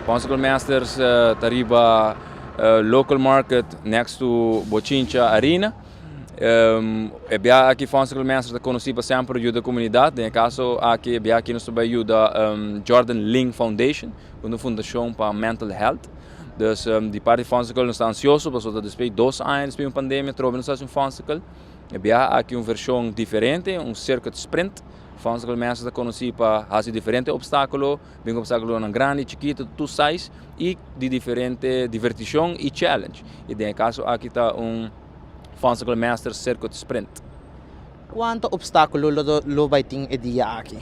Funsicle Masters ta riba local market next to Bochincha Arena. E bia aki Funsicle Masters ta konosí pa semper yuda komunidat. Den e kaso aki e bia aki nos ta bai yuda Jordan Ling Foundation, un fundashon pa mental health. Dus di parti Funsicle nos ta ansioso pasobra despues di 2 aña, despues di un pandemia, atrobe nos ta hasi un Funsicle. E bia aki un vershon diferente, un circuit sprint. Funsicle Masters ta konosí pa hasi diferente opstákulo, bin opstákulonan grandi, chikitu, tur size i di diferente divertishon i challenge. I den e kaso aki ta un Funsicle Masters Circuit Sprint. Kuantu opstákulo lo bai tin e dia aki?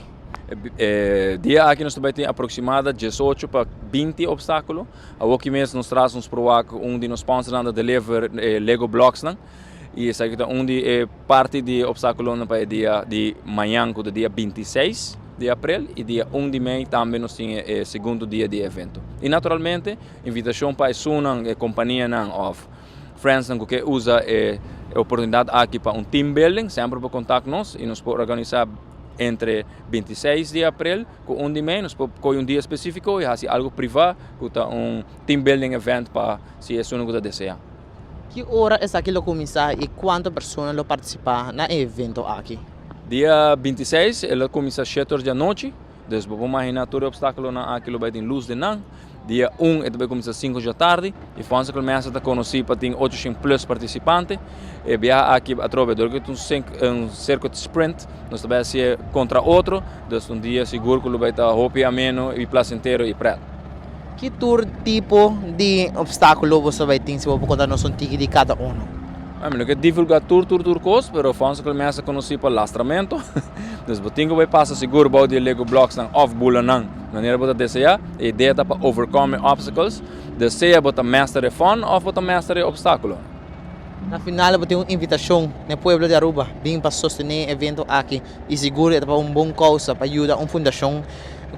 E dia aki nos ta bai tin aproksimadamente 18 pa 20 opstákulo. Awor mes nos tras nos proba un di nos sponsornan ta deliver Lego blocks nan. I esaki ta un di e parti di opstákulo pa e dia di mañan, ku ta dia 26 di aprel, i dia 1 di mei tambe nos tin e segundo dia di evento. I naturalmente, invitashon pa esunnan, e kompanianan òf friends ku ke usa e oportunidat aki pa un team building, semper por kontaktá nos i nos por organisá entre 26 di aprel ku 1 di mei, nos por un dia spesífiko i hasi algu privá, ku ta un team building event pa si esun ku ta deseá. Ki ora esaki lo kuminsá i kuantu persona lo partisipá na e evento aki? Dia 26, e ta kuminsá 7 or di anochi. Dus bo por imaginá tur opstákulonan aki lo bai tin lus den nan. Dia 1 e ta bai kuminsá 5 di atardi. I Funsicle Masters ta konosí pa tin 800 plus partisipante. E bia aki atrobe dor ku un circuit sprint, nos ta bai hasi kontra otro. Dus un dia sigur ku lo bai ta hopi ameno i plasentero i pret. Ki tur tipo di opstákulo bo bai tin, si bo konta nos un tiki di kada un? Ah, mi no ke divulgá tur kos, pero Funsicle Masters konosí pa lastramentu. Dus bo tin ku bai pasa sigur bou di Lego blocks nan òf bula nan, manera bo ta deseá. E idea ta pa overcome obstacles. Dus sea bo ta master e fun òf bo ta master e opstákulo. Na final, bo tin un invitashon na pueblo di Aruba, bin pa sostené e evento aki i sigur ta pa un bon kousa, pa yuda un fundashon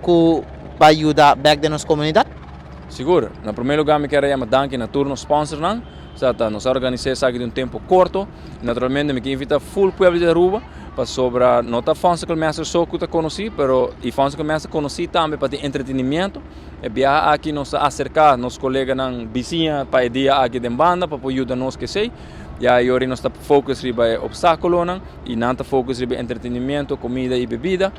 ku pa yuda bèk den nos komunidat. Sigur. Na promé lugá, mi ke yama danki na tur nos sponsornan. Ta, nos a organisá esaki den un tempu korto. Naturalmente, mi ke invitá full pueblo di Aruba pasobra no ta Funsicle Masters so ku ta konosí, pero e Funsicle Masters konosí tambe pa entretenimentu. E bia aki nos a aserká nos koleganan bisiña pa e dia aki den banda pa yuda nos ku esei. Ya awor nos ta focus riba e opstákulonan i nan ta focus riba entretenimentu, kuminda i bebida.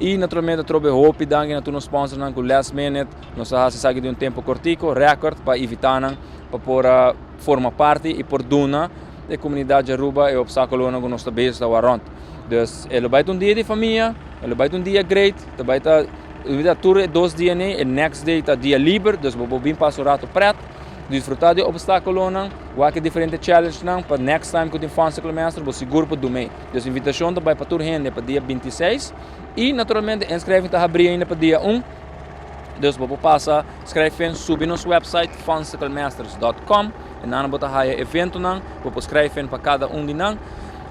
I naturalmente trobe hopi danki na tur nos sponsornan ku last minute nos a hasi esaki den un tempu kortiku, record, pa invitá nan pa por forma parti i por duna e komunidat di Aruba e opstákulonan ku nos ta bezig ta rònt. Dus e lo bai un dia di famia, e lo bai un dia great, ta bai ta tur 2 dia nei, e next day ta dia liber, dus bo bin pasa un ratu pret, disfrutá di opstákulonan, wak diferente challenge nan, pa next time ku tin Funsicle Master, bo sigur por duna. Dus invitashon ta bai pa tur hende pa dia 26 i naturalmente inschrijving ta habrí ainda pa dia 1. Dus bo por pasa, schrijf in, subi nos website funsiclemasters.com i nan bo ta haya eventonan, bo por schrijf in pa kada un di nan.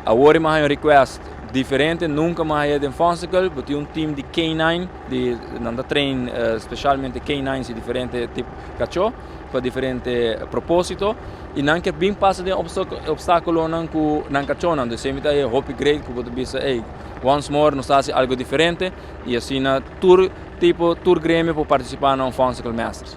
Awor mi un request diferente, nunca mi a haya den Funsicle, bo tin un team di K9, di nan ta train spesialmente K9 i diferente tipo kachó pa diferente propósito i nan ke bin pasa den opstákulonan ku nan kachónan. Dus semper ta hopi great ku bo ta bisa, hey, once more nos ta hasi algu diferente i asina tur tipo, tur gremio por partisipá na un Funsicle Masters.